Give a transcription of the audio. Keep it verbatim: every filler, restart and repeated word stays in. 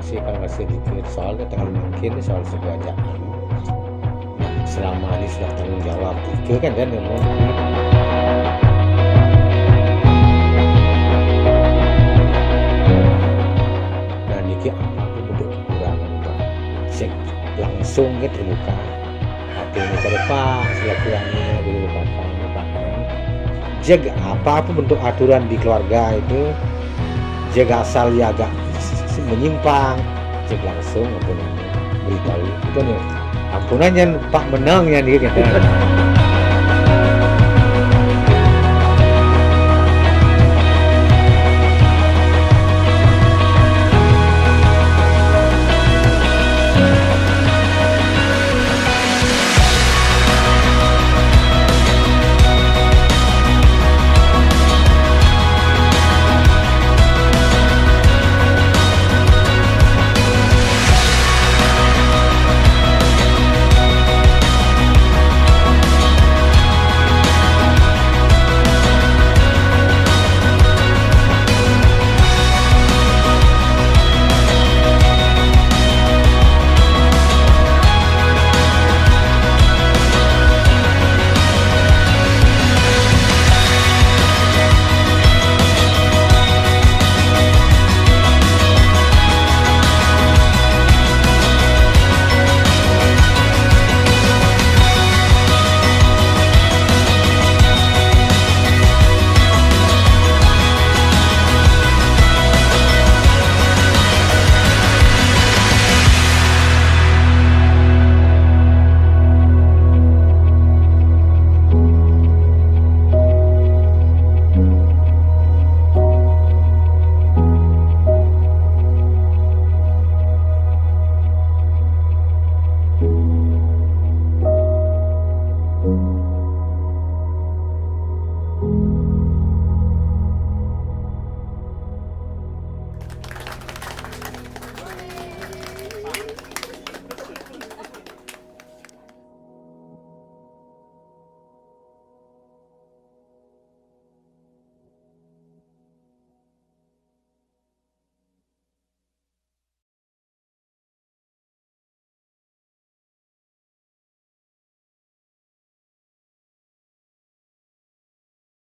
Saya kan rasa dikit soal kan terlalu mungkin soal sebuah ajakan. Nah, selama ini sudah tanggung jawab, itu kan, kan yang mau. Nah, niki apa pun bentuk kekurangan, Pak. Cek langsung ke terbuka. Hati ini cari Pak, silaturahmi dulu Bapak, Bapak. Jaga apa pun bentuk aturan di keluarga itu, jaga asal ya agak menyimpang, cek langsung apa namanya, beritahu. Itu nih, ampunannya Pak menang yang dia kata.